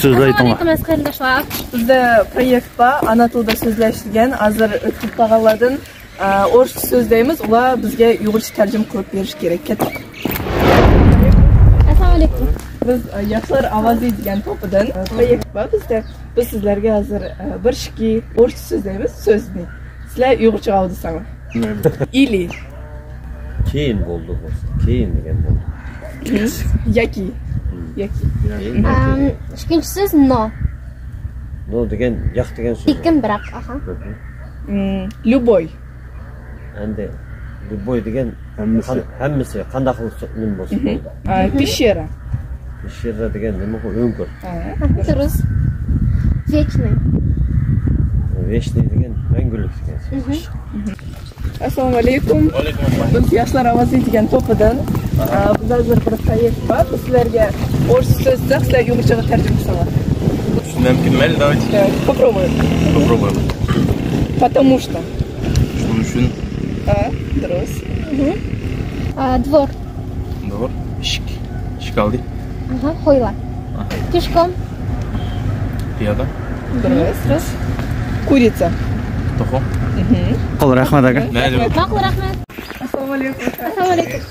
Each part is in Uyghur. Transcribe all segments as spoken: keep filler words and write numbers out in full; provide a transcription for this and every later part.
سۆزلەيتىڭلار. ئەسسالامۇئەلەيكۇم، ئەسقەر يولداشلار. بىزدە پرويېكت بار، ئانا تىلدا سۆزلەش دېگەن. ھازىر ئۆتۈپ قالغانلاردىن، ئە، ئورۇسچە سۆزلەيمىز، ئۇلار بىزگە ئۇيغۇرچە تەرجىمە قىلىپ بېرىشى كېرەك. كەتتۇق. ئەسسالامۇئەلەيكۇم. بىز، ئە، ياشلار ئاۋازى دېگەن توپىدىن، ئە، پرويېكت بار بىزدە. بىز سىزلەرگە ھازىر، ئە، بىر ئىككى ئورۇسچە سۆزلەيمىز، سۆزنى. سىلەر ئۇيغۇرچىغا ئالدىساڭلار. ئىلى. كېيىن بولدى بولسا. كېيىن دېگەن بولدى. ياكى. ياكى. كېيىن. ئەم، ئىككىنچى سۆز نو. نو دېگەن ياق دېگەن سۆز. لېكىن، بىراق، ئاخا. مم، ليۇبوي. ئەمدى ليۇبوي دېگەن ھەممىسى. قان-، ھەممىسى قانداق خىل نېمە بولسا بولدى. ئا، پېشېرا. پېشېرا دېگەن نېمە؟ ئۆڭكۈر. ھە. دۇرۇس. ۋېچنىي. ۋېچنىي دېگەن مەڭگۈلۈك دېگەن سۆز. ئەسسالامۇئەلەيكۇم. ۋەئەلەيكۇم ئەسسالام. بىز ياشلار ئاۋازى دېگەن توپىدىن. ئا، بىز ھازىر بىر پرويېكت بار. بىز سىلەرگە ئورۇسچە سۆزلىسەك، سىلەر ئۇيغۇرچىغا تەرجىمە قىلساڭلار. Мөмкин, майлы, давайте. Так, попробуем. Попробуем. Потому что. شۇنىڭ ئۈچۈن. ھە، دۇرۇس. دۋور. دۋور. ئىشىك. ئىشىك ئالدى. ھويلا. Пешком. پىيادە. دۇرۇس. كۇرىتسا. توخۇ. ماقۇل، رەھمەت، ئاكا. ماقۇل، رەھمەت. ئەسسالامۇئەلەيكۇم. ئەسسالامۇئەلەيكۇم.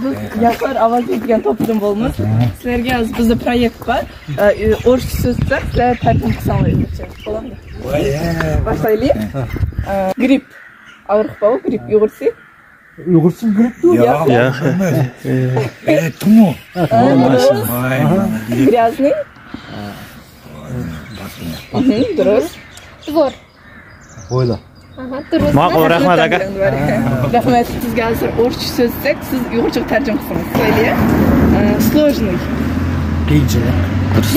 بىز ياشلار ئاۋازى دېگەن توپىدىن بولىمىز. سىلەرگە ھازىر بىزدە پرويېكت بار. ئورۇسچە سۆزلىسەك، سىلەر تەرجىمە قىلساڭلار ئۇيغۇرچە. بولامدۇ؟ باشلايلى. گرىپ. ئاغرىق بار، گرىپ ئۇيغۇرچە. ئۇيغۇرچە گرىپتۇ؟ ياق. ياق. Э, تۇمۇ. Грязный. دۇرۇس. دۋор. ھويلا. دۇرۇس. ماقۇل، رەھمەت، ئاكا. رەھمەت. سىزگە ھازىر ئورۇسچە سۆزلىسەك، سىز ئۇيغۇرچىغا تەرجىمە قىلسىڭىز. سۆيلىيە. سلوژنىي. قىيىنچىلىق. Дурыс.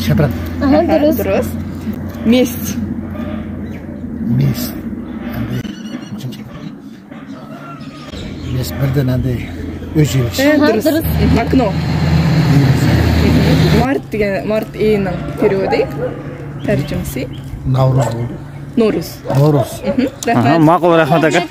شەپرەڭ. دۇرۇس. مېست. مېست. مېست بىردىن ئەمدى ئۆچ ئېلىش. دۇرۇس. ئاكنو. مارت دېگەن، مارت ئېيىنىڭ پېرىيودى. تەرجىمىسى. ناۋرۇز بولدى. نورۇز. نورۇز. رەھمەت. ماقۇل، رەھمەت، ئاكا.